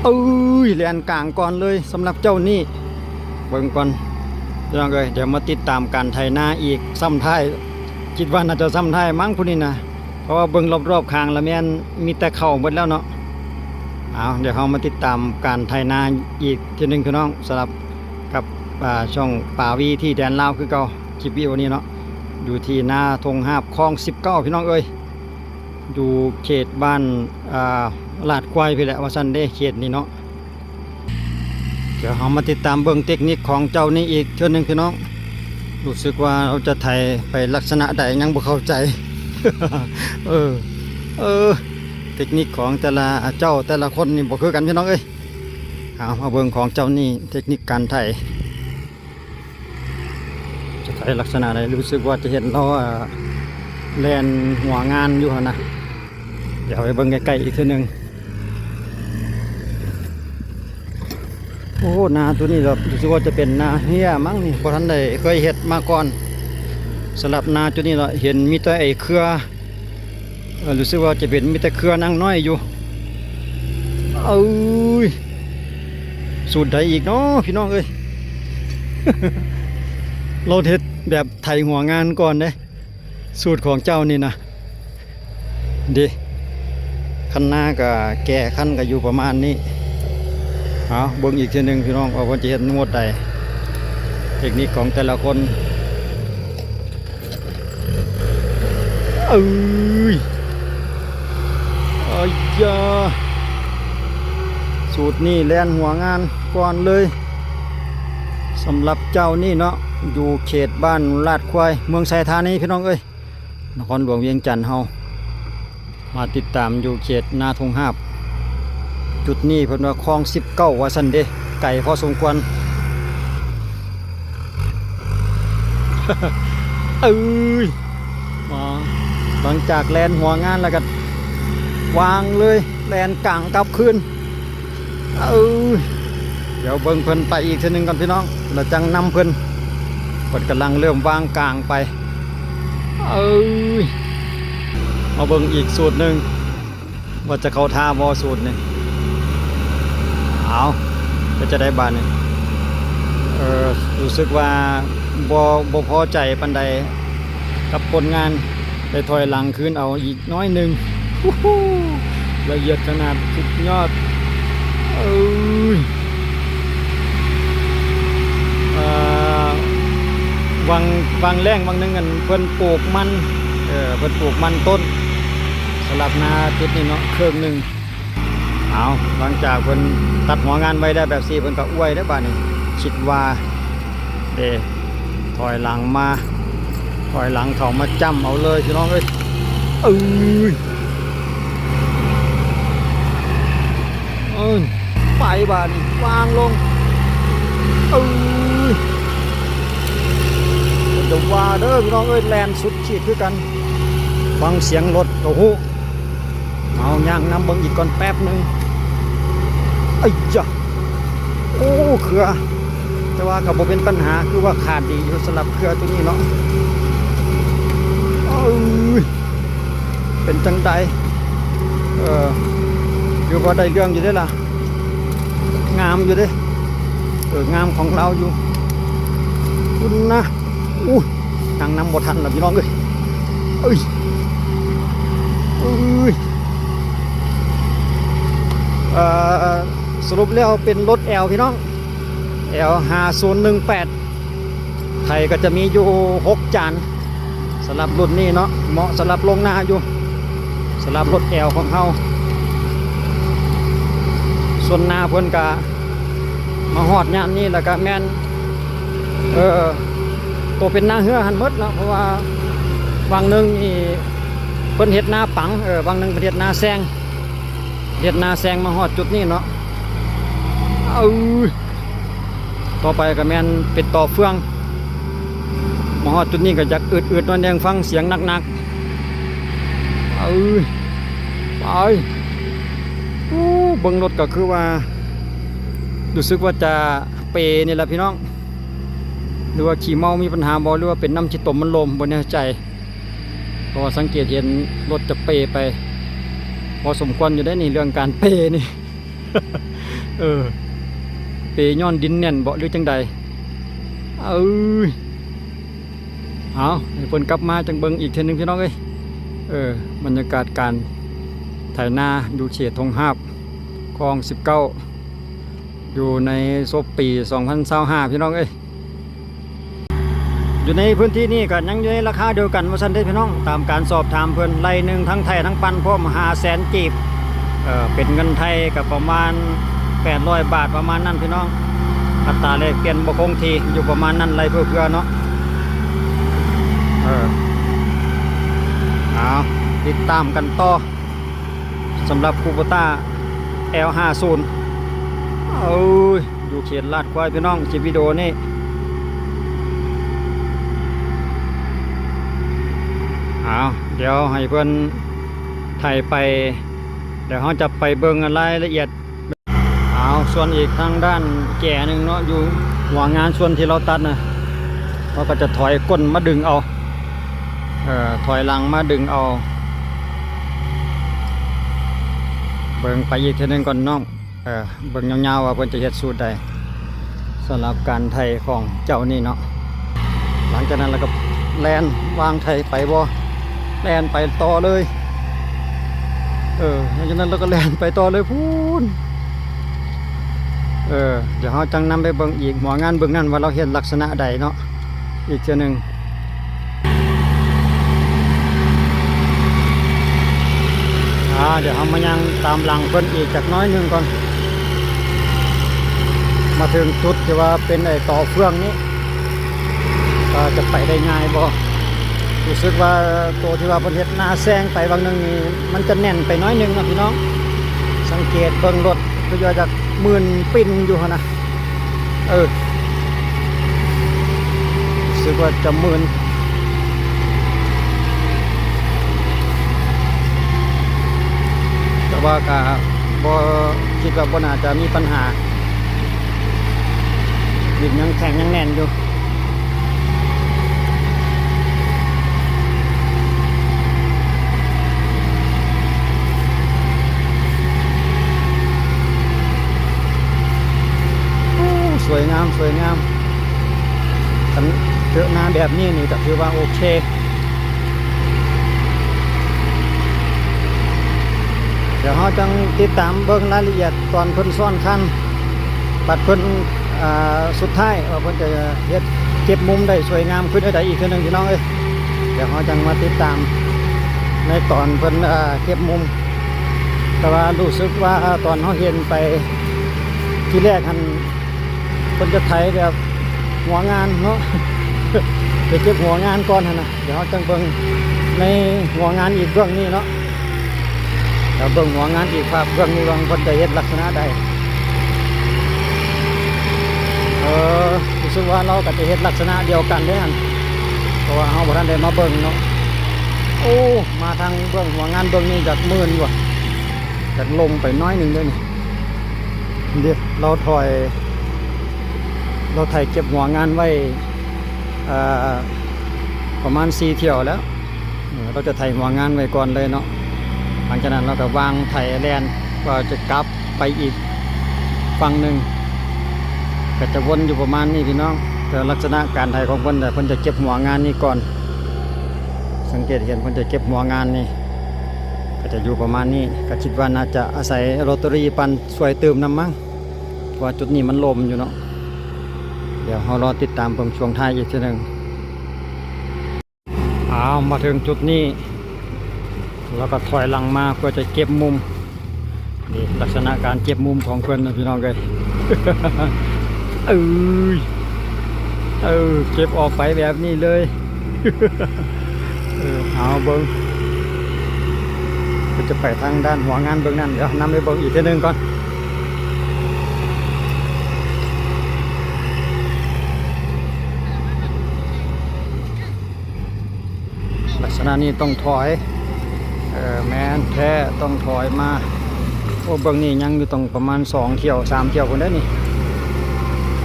ເອີຍ ແລ່ນກາງກ່ອນເລີຍສຳລັບເຈົ້ານີ້. ເບິ່ງກ່ອນພີ່ນ້ອງເອີຍ, ດຽວມາຕິດຕາມການໄຖນາອີກຊ້ຳທ້າຍ. ຄິດວ່າໜ້າຈະຊ້ຳທ້າຍມັ້ງຜູ້ນີ້ນະ, ເພາະວ່າເບິ່ງລອບໆຂ້າງລະແມ່ນມີແຕ່ເຂົ້າໝົດແລ້ວເນາະ. ເອົາ ດຽວເຮົາມາຕິດຕາມການໄຖນາອີກເທື່ອໜຶ່ງພີ່ນ້ອງ, ສຳລັບກັບ ອ່າ ຊ່ອງປາວີທີ່ແດນລາວຄືເກົ່າ. ຄລິບວິດີໂອນີ້ເນາະ ຢູ່ທີ່ນາທົ່ງຫາບ ຄອງສິບເກົ້າ ພີ່ນ້ອງເອີຍ, ຢູ່ເຂດບ້ານ ອ່າ ລາດຄວາຍພີ້ແຫຼະວ່າຊັ້ນເດ້ ເຂດນີ້ເນາະ. ດຽວເຮົາມາຕິດຕາມເບິ່ງເຕັກນິກຂອງເຈົ້ານີ້ອີກເທື່ອໜຶ່ງພີ່ນ້ອງ. ຮູ້ສຶກວ່າເຮົາຈະໄຖໄປລັກສະນະໃດຍັງບໍ່ເຂົ້າໃຈ. ເອີ ເອີ ເຕັກນິກຂອງແຕ່ລະເຈົ້າແຕ່ລະຄົນນີ້ບໍ່ຄືກັນພີ່ນ້ອງເອີຍ. ເອົາ ມາເບິ່ງຂອງເຈົ້ານີ້ ເຕັກນິກການໄຖ ຈະໄຖລັກສະນະໃດ. ຮູ້ສຶກວ່າຈະເຫັນລາວ ອ່າ ແລ່ນຫົວງານຢູ່ຫັ້ນນະ. ດຽວໄປເບິ່ງໃກ້ໆອີກເທື່ອໜຶ່ງ. ໂອ້ ນາໂຕນີ້ລະ ຮູ້ສຶກວ່າຈະເປັນນາເຮຍມັ້ງນີ້, ບໍ່ທັນໄດ້ເຄີຍເຮັດມາກ່ອນ. ສຳລັບນາຈຸດນີ້ລະ ເຫັນມີແຕ່ໄອ້ເຄືອ ເອີ ຮູ້ສຶກວ່າຈະເປັນມີແຕ່ເຄືອນາງນ້ອຍຢູ່. ເອີຍ ສູດໃດອີກເນາະພີ່ນ້ອງເອີຍ. ລາວເຮັດແບບໄຖຫົວງານກ່ອນເດ້ ສູດຂອງເຈົ້ານີ້ນະ. ເດ້ ຄັນນາກະແກ່ຄັນກະຢູ່ປະມານນີ້. ເອົາ ເບິ່ງອີກເທື່ອໜຶ່ງພີ່ນ້ອງ ວ່າເພິ່ນຈະເຮັດງວດໃດ ເຕັກນິກຂອງແຕ່ລະຄົນ. ເອີຍ ອາຢາ ສູດນີ້ແລ່ນຫົວງານກ່ອນເລີຍ. ສຳລັບເຈົ້ານີ້ເນາະ ຢູ່ເຂດບ້ານລາດຄວາຍ ເມືອງໄຊທານີ ພີ່ນ້ອງເອີຍ. ນະຄອນຫຼວງວຽງຈັນເຮົາ ມາຕິດຕາມຢູ່ເຂດນາທົ່ງຫາບ. ຈຸດນີ້ເພິ່ນວ່າຄອງສິບເກົ້າວ່າຊັ້ນເດ້ ໄກພໍສົມຄວນ. ເອີຍ ມາ ຫຼັງຈາກແລ່ນຫົວງານແລ້ວກໍວາງເລີຍ ແລ່ນກາງກັບຄືນ. ເອີຍ ດຽວເບິ່ງເພິ່ນໄປອີກເທື່ອໜຶ່ງກ່ອນພີ່ນ້ອງ ແລ້ວຈັ່ງນຳເພິ່ນ. ເພິ່ນກຳລັງເລີ່ມວາງກາງໄປ. ເອີຍ ມາເບິ່ງອີກສູດໜຶ່ງ ວ່າຈະເຂົ້າທ່າບໍ່ສູດນີ້. ເອົາ ເປັນຈັ່ງໃດບາດນີ້? ເອີ ຮູ້ສຶກວ່າບໍ່ ບໍ່ພໍໃຈປານໃດກັບຜົນງານ. ໄດ້ຖອຍຫຼັງຄືນເອົາອີກໜ້ອຍໜຶ່ງ. ໂອ້ໂຫ ລະອຽດຂະໜາດ ສຸດຍອດ. ເອີຍ ເອີ ຫວ່າງ ຫວ່າງແລ້ງຫວ່າງໜຶ່ງ ອັນ ເພິ່ນປູກມັນ ເອີ ເພິ່ນປູກມັນຕົ້ນ ສຳລັບນາຈຸດນີ້ເນາະ ເຄິ່ງໜຶ່ງ. ເອົາ ຫຼັງຈາກເພິ່ນຕັດຫົວງານໄວ້ແລ້ວແບບຊີ້ ເພິ່ນກໍອວຍເດ້ບາດນີ້ ຄິດວ່າເດ້. ຖອຍຫຼັງມາ ຖອຍຫຼັງເຂົ້າມາຈ້ຳເອົາເລີຍພີ່ນ້ອງເອີຍ. ເອີຍ ເອີຍ ໄປບາດນີ້ ວາງລົງ. ເອີຍ ຢ່າວ່າເດີພີ່ນ້ອງເອີຍ ແລ່ນສຸດຂີດຄືກັນ. ຟັງສຽງລົດກໍຮູ້. ເອົາ ຍ່າງນຳເບິ່ງອີກກ່ອນແປັບໜຶ່ງ. ໄອ້ຢາ ໂອ້ ເຄືອ ແຕ່ວ່າກໍບໍ່ເປັນບັນຫາ ຄືວ່າຂາດດີຢູ່ສຳລັບເຄືອໂຕນີ້ເນາະ. ເອີຍ ເປັນຈັ່ງໃດ? ເອີ ຖືວ່າໄດ້ເລື່ອງຢູ່ເດ້ລະ ງາມຢູ່ເດ້. ເອີ ງາມຂອງລາວຢູ່ພຸ້ນນະ. ອຸ້ຍ ຍັງນຳບໍ່ທັນລະພີ່ນ້ອງເອີຍ. ເອີຍ ເອີຍ ເອີ ສະຫຼຸບແລ້ວເປັນລົດແອວພີ່ນ້ອງ ແອວຫ້າສູນໜຶ່ງແປດ. ໄຖກໍຈະມີຢູ່ຫົກຈານ ສຳລັບລຸ້ນນີ້ເນາະ ເໝາະສຳລັບລົງນາຢູ່ ສຳລັບລົດແອວຂອງເຮົາ. ສ່ວນນາເພິ່ນກະມາຮອດຍາມນີ້ແລ້ວກະແມ່ນ ເອີ ໂຕເປັນນາເຮືອຫັ້ນໝົດເນາະ ເພາະວ່າຫວ່າງໜຶ່ງນີ້ເພິ່ນເຮັດນາປັງ ເອີ ຫວ່າງໜຶ່ງເພິ່ນເຮັດນາແຊງ ເຮັດນາແຊງມາຮອດຈຸດນີ້ເນາະ. ເອີ ຕໍ່ໄປກໍແມ່ນເປັນຕໍ່ເຟືອງ ມາຮອດຈຸດນີ້ກໍຢາກອືດໆໜ້ອຍໜຶ່ງ ຟັງສຽງໜັກໆ. ເອີ ໄປ ໂອ້ ເບິ່ງລົດກໍຄືວ່າ ຮູ້ສຶກວ່າຈະເປນີ້ລະພີ່ນ້ອງ ຫຼືວ່າຂີ້ເມົາມີບັນຫາບໍ່ ຫຼືວ່າເປັນນ້ຳຂີ້ຕົມມັນຫຼົ່ມ ບໍ່ແນ່ໃຈ. ເພາະວ່າສັງເກດເຫັນລົດຈະເປໄປພໍສົມຄວນຢູ່ເດ້ນີ້ ເລື່ອງການເປນີ້. ເອີ ເປຍ້ອນດິນແໜ້ນເບາະ ຫຼືຈັ່ງໃດ? ເອີຍ ເອົາ ໃຫ້ເພິ່ນກັບມາຈັ່ງເບິ່ງອີກເທື່ອໜຶ່ງ ພີ່ນ້ອງເອີຍ. ເອີ ບັນຍາກາດການໄຖນາຢູ່ເຂດທົ່ງຫາບ ຄອງສິບເກົ້າ ຢູ່ໃນສົບປີສອງພັນຊາວຫ້າ ພີ່ນ້ອງເອີຍ. ຢູ່ໃນພື້ນທີ່ນີ້ກໍຍັງຢູ່ໃນລາຄາດຽວກັນວ່າຊັ້ນເດ້ພີ່ນ້ອງ, ຕາມການສອບຖາມເພິ່ນ ໄຮ່ໜຶ່ງທັງໄຖທັງປັ່ນພ້ອມ ຫ້າແສນກີບ, ເອີ ເປັນເງິນໄທກໍປະມານແປດຮ້ອຍບາດ ປະມານນັ້ນພີ່ນ້ອງ. ອັດຕາແລກປ່ຽນບໍ່ຄົງທີ່ ຢູ່ປະມານນັ້ນ ໄລ່ເພື່ອໆເນາະ. ເອີ ເອົາ ຕິດຕາມກັນຕໍ່ ສຳລັບຄູໂບຕ້າ ແອລຫ້າສິບ ເອີຍ ຢູ່ເຂດລາດຄວາຍພີ່ນ້ອງ ຄລິບວິດີໂອນີ້. ເອົາ ດຽວໃຫ້ເພິ່ນໄຖໄປ ດຽວເຮົາຈະໄປເບິ່ງລາຍລະອຽດ. ເອົາ ສ່ວນອີກທາງດ້ານແຈໜຶ່ງເນາະ ຢູ່ຫົວງານສ່ວນທີ່ລາວຕັດນະ ລາວກໍຈະຖອຍກົ້ນມາດຶງເອົາ ເອີ ຖອຍຫຼັງມາດຶງເອົາ. ເບິ່ງໄປອີກເທື່ອໜຶ່ງກ່ອນນ້ອງ ເອີ ເບິ່ງຍາວໆວ່າເພິ່ນຈະເຮັດສູດໃດ ສຳລັບການໄຖຂອງເຈົ້ານີ້ເນາະ. ຫຼັງຈາກນັ້ນລາວກໍແລ່ນວາງໄຖໄປບໍ່ ແລ່ນໄປຕໍ່ເລີຍ. ເອີ ຫຼັງຈາກນັ້ນລາວກໍແລ່ນໄປຕໍ່ເລີຍພຸ້ນ. ເອີ ດຽວເຮົາຈັ່ງນຳໄປເບິ່ງອີກ ຫົວງານເບື້ອງນັ້ນວ່າລາວເຮັດລັກສະນະໃດເນາະ ອີກເທື່ອໜຶ່ງ. ອ່າ ດຽວເຮົາມາຍ່າງຕາມຫຼັງເພິ່ນອີກຈັກໜ້ອຍໜຶ່ງກ່ອນ ມາເຖິງຈຸດທີ່ວ່າເປັນໄອ້ຕໍ່ເຟືອງນີ້ ວ່າຈະໄປໄດ້ງ່າຍບໍ່? ຮູ້ສຶກວ່າໂຕທີ່ວ່າເພິ່ນເຮັດໜ້າແຊງໄປຫວ່າງໜຶ່ງນີ້ ມັນຈະແໜ້ນໄປໜ້ອຍໜຶ່ງເນາະພີ່ນ້ອງ. ສັງເກດເບິ່ງລົດຄືວ່າຈະມື່ນປິ່ນຢູ່ຫັ້ນນະ. ເອີ ຮູ້ສຶກວ່າຈະມື່ນ ແຕ່ວ່າກະບໍ່ ຄິດວ່າບໍ່ໜ້າຈະມີປັນຫາ ດິນຍັງແຂງຍັງແໜ້ນຢູ່. ໂອ້ ສວຍງາມ ສວຍງາມ. ຄັນເຈີໜ້າແບບນີ້ນີ້ກໍຖືວ່າໂອເຄ. ດຽວເຮົາຈັ່ງຕິດຕາມເບິ່ງລາຍລະອຽດຕອນເພິ່ນຊ້ອນຄັນ ບັດເພິ່ນ ອ່າ ສຸດທ້າຍວ່າເພິ່ນຈະເຮັດເກັບມຸມໄດ້ສວຍງາມຄືແນວໃດອີກເທື່ອໜຶ່ງ ພີ່ນ້ອງເອີຍ. ດຽວເຮົາຈັ່ງມາຕິດຕາມໃນຕອນເພິ່ນ ເອີ ເກັບມຸມ. ແຕ່ວ່າຮູ້ສຶກວ່າຕອນເຮົາເຫັນໄປທີແລກຫັ້ນ ເພິ່ນຈະໄຖແບບຫົວງານເນາະ ໄປເກັບຫົວງານກ່ອນຫັ້ນນະ. ດຽວເຮົາຈັ່ງເບິ່ງໃນຫົວງານອີກເບື້ອງນີ້ເນາະ. ດຽວເບິ່ງຫົວງານອີກພາບເບື້ອງນີ້ວ່າເພິ່ນຈະເຮັດລັກສະນະໃດ. ເອີ ຮູ້ສຶກວ່າລາວກໍຈະເຮັດລັກສະນະດຽວກັນເດ້ຫັ້ນ ເພາະວ່າເຮົາບໍ່ທັນໄດ້ມາເບິ່ງເນາະ. ໂອ້ ມາທາງເບື້ອງຫົວງານເບື້ອງນີ້ຢາກມື່ນຢູ່ ຢາກລົງໄປໜ້ອຍໜຶ່ງເດ້ນີ້. ເດ ລາວຖອຍ ລາວໄຖເກັບຫົວງານໄວ້ ເອີ ປະມານສີ່ຖ້ຽວແລ້ວ. ເອີ ລາວຈະໄຖຫົວງານໄວ້ກ່ອນເລີຍເນາະ. ຫຼັງຈາກນັ້ນລາວກໍວາງໄຖແລ່ນ ວ່າຈະກັບໄປອີກຝັ່ງໜຶ່ງ ກໍຈະວົນຢູ່ປະມານນີ້ພີ່ນ້ອງ. ແຕ່ລັກສະນະການໄຖຂອງເພິ່ນ ເພິ່ນຈະເກັບຫົວງານນີ້ກ່ອນ. ສັງເກດເຫັນເພິ່ນຈະເກັບຫົວງານນີ້ ກໍຈະຢູ່ປະມານນີ້. ກໍຄິດວ່າໜ້າຈະອາໄສໂຣເຕີຣີປັ່ນຊ່ວຍຕື່ມນຳມັ້ງ ເພາະວ່າຈຸດນີ້ມັນລົມຢູ່ເນາະ. ດຽວເຮົາລໍຕິດຕາມເບິ່ງຊ່ວງທ້າຍອີກເທື່ອໜຶ່ງ. ອ້າວ ມາເຖິງຈຸດນີ້ ລາວກໍຖອຍຫຼັງມາເພື່ອຈະເກັບມຸມ. ນີ້ລັກສະນະການເກັບມຸມຂອງເພິ່ນນະ ພີ່ນ້ອງເອີຍ. ເອີຍ ເອີ ເກັບອອກໄປແບບນີ້ເລີຍ. ເອີ ເອົາເບິ່ງ ເພິ່ນຈະໄປທາງດ້ານຫົວງານເບິ່ງນັ້ນ ດຽວນຳໄປເບິ່ງອີກເທື່ອໜຶ່ງກ່ອນ. ລັກສະນະນີ້ຕ້ອງຖອຍ ເອີ ແມ່ນແທ້ ຕ້ອງຖອຍມາ. ໂອ້ ເບິ່ງນີ້ຍັງຢູ່ຕ້ອງປະມານສອງຖ້ຽວ ສາມຖ້ຽວພຸ້ນເດ້ນີ້.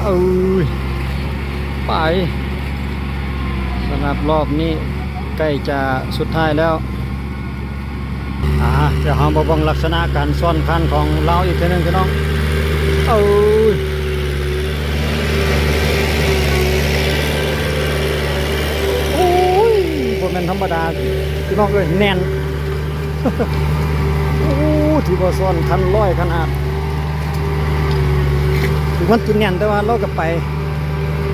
ເອີຍ ໄປ ສຳລັບລອບນີ້ໃກ້ຈະສຸດທ້າຍແລ້ວ. ອ່າ ດຽວເຮົາມາເບິ່ງລັກສະນະການຊ້ອນຄັນຂອງລາວອີກເທື່ອໜຶ່ງ ພີ່ນ້ອງ. ເອີຍ ໂອ້ຍ ບໍ່ແມ່ນທຳມະດາ ພີ່ນ້ອງເອີຍ ແໜ້ນ. ໂອ້ ຖືວ່າຊ້ອນຄັນລອຍຂະໜາດ. ເຖິງມັນຈະແໜ້ນ ແຕ່ວ່າລາວກໍໄປ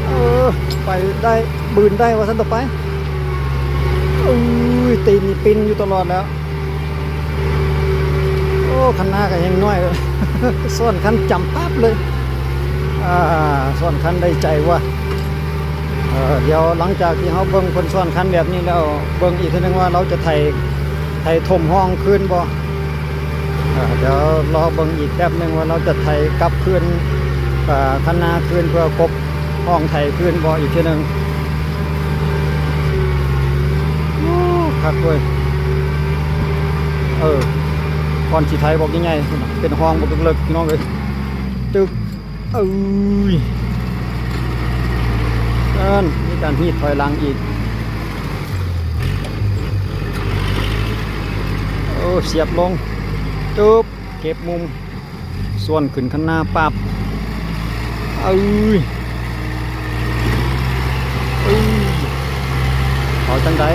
ເອີ ໄປໄດ້ ບືນໄດ້ວ່າຊັ້ນຕໍ່ໄປ. ເອີຍ ຕີນນີ້ປິ່ນຢູ່ຕະຫຼອດແລ້ວ. ໂອ້ ຄັນໜ້າກໍແຮງນ້ອຍ ຊ້ອນຄັນຈຳປັບເລີຍ. ອ່າ ຊ້ອນຄັນໄດ້ໃຈວ່າ. ເອີ ດຽວຫຼັງຈາກທີ່ເຮົາເບິ່ງເພິ່ນຊ້ອນຄັນແບບນີ້ແລ້ວ ເບິ່ງອີກເທື່ອໜຶ່ງວ່າລາວຈະໄຖ ໄຖຖົມຮ່ອງຄືນບໍ່. ເອີ ດຽວລໍເບິ່ງອີກແປັບໜຶ່ງວ່າລາວຈະໄຖກັບຄືນ ເອີ ຄັນນາຄືນເພື່ອກົບຮ່ອງໄຖຄືນບໍ່ອີກເທື່ອໜຶ່ງ. ໂອ້ ຄັກເວີຍ. ເອີ ກ່ອນຊິໄຖບັກໃຫຍ່ໆ ເປັນຮ່ອງບັກເລິກໆ ພີ່ນ້ອງເອີຍ. ຕຶກ ເອີຍ ນັ້ນ ມີການຮີດຖອຍຫຼັງອີກ. ໂອ້ ສຽບລົງ ຕຶບ ເກັບມຸມ ສ່ວນຂຶ້ນຄັນນາປັບ. ເອີຍ ເອີຍ ເອົາຈັ່ງໃດ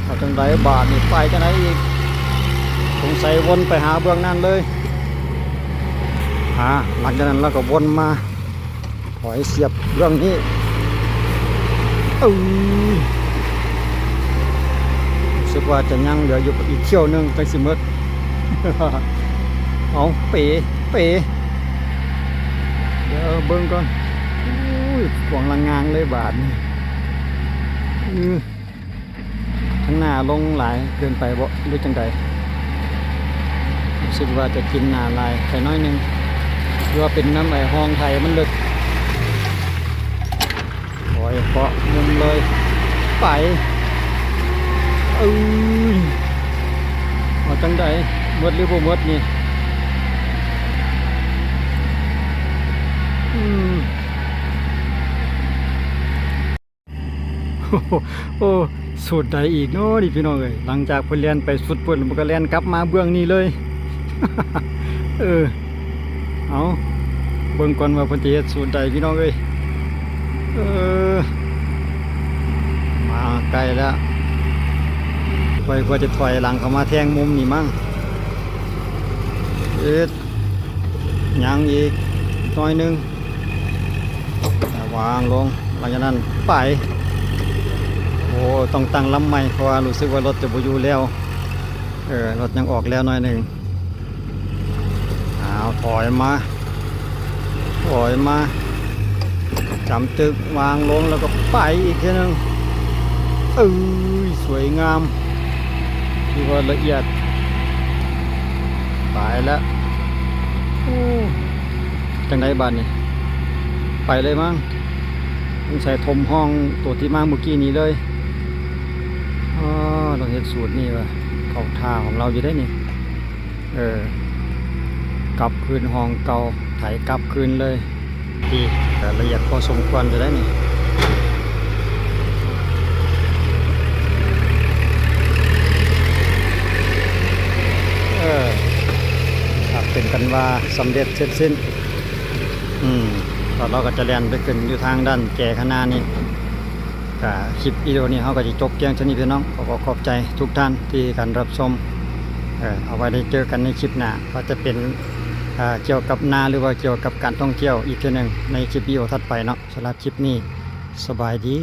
ເອົາຈັ່ງໃດບາດນີ້ ໄປຈັ່ງໃດອີກ? ສົງໄສວົນໄປຫາເບື້ອງນັ້ນເລີຍ. ອ່າ ຫຼັງຈາກນັ້ນລາວກໍວົນມາ ຖອຍສຽບເບື້ອງນີ້. ເອີຍ ຮູ້ສຶກວ່າຈະຍັງເຫຼືອຢູ່ອີກຖ້ຽວໜຶ່ງຈັ່ງຊິໝົດ. ເອົາ ເປ ເປ ດຽວເບິ່ງກ່ອນ. ໂອ້ຍ ຂວາງລະງາງເລີຍບາດນີ້. ອື ທາງໜ້າລົງຫຼາຍເກີນໄປບໍ່ ຫຼືຈັ່ງໃດ? ຮູ້ສຶກວ່າຈະກິນໜ້າຫຼາຍໄປໜ້ອຍໜຶ່ງ ຫຼືວ່າເປັນນຳໄອ້ຮ່ອງໄຖມັນເລິກ. ໂອ້ຍ ເກາະມຸມເລີຍ ໄປ. ເອີຍ ເອົາຈັ່ງໃດ ໝົດຫຼືບໍ່ໝົດນີ້? ອືມ. ໂອ້ ສູດໃດອີກເນາະນີ້ພີ່ນ້ອງເອີຍ. ຫຼັງຈາກເພິ່ນແລ່ນໄປສຸດພຸ້ນ ມັນກໍແລ່ນກັບມາເບື້ອງນີ້ເລີຍ. ເອີ ເອົາ ເບິ່ງກ່ອນວ່າເພິ່ນຈະເຮັດສູດໃດພີ່ນ້ອງເອີຍ. ເອີ ມາໃກ້ແລ້ວ ຂ້ອຍຄວນຈະຖອຍຫຼັງເຂົ້າມາແທງມຸມນີ້ມັ້ງ. ເຮັດ ຍັງອີກໜ້ອຍໜຶ່ງ ວາງລົງ ຫຼັງຈາກນັ້ນໄປ. ໂອ້ ຕ້ອງຕັ້ງລຳໃໝ່ ເພາະວ່າຮູ້ສຶກວ່າລົດຈະບໍ່ຢູ່ແລ້ວ. ເອີ ລົດຍັງອອກແລ້ວໜ້ອຍໜຶ່ງ. ອ້າວ ຖອຍມາ ຖອຍມາ ຈຳຕຶກ ວາງລົງ ແລ້ວກໍໄປອີກເທື່ອໜຶ່ງ. ເອີຍ ສວຍງາມ ຖືວ່າລະອຽດ. ຕາຍແລ້ວ ໂອ້ ຈັ່ງໃດບາດນີ້? ໄປເລີຍມັ້ງ ສົງໄສຖົມຮ່ອງໂຕທີ່ມາມື້ກີ້ນີ້ເລີຍ. ອໍ ລາວເຮັດສູດນີ້ວ່າ ເຂົ້າທ່າຂອງລາວຢູ່ເດ້ນີ້. ເອີ ກັບຄືນຮ່ອງເກົ່າ ໄຖກັບຄືນເລີຍ. ທີ່ ກະລະອຽດພໍສົມຄວນຢູ່ໄດ໋ນີ້. ເອີ ເປັນອັນວ່າສຳເລັດເສັດສິ້ນ. ອືມ ແລ້ວເຮົາກໍຈະແລ່ນໄປຂຶ້ນຢູ່ທາງດ້ານແຈຂ້າງໜ້ານີ້. ກະຄລິບວິດີໂອນີ້ເຮົາກໍຈະຈົບພຽງເທົ່ານີ້ພີ່ນ້ອງ. ຂໍຂອບໃຈທຸກທ່ານທີ່ໃຫ້ການຮັບຊົມ. ເອີ ເອົາໄວ້ໄດ້ເຈີກັນໃນຄລິບໜ້າ ວ່າຈະເປັນ ເອີ ກ່ຽວກັບນາ ຫຼືວ່າກ່ຽວກັບການທ່ອງທ່ຽວອີກເທື່ອໜຶ່ງໃນຄລິບວິດີໂອຖັດໄປເນາະ. ສຳລັບຄລິບນີ້ ສະບາຍດີ.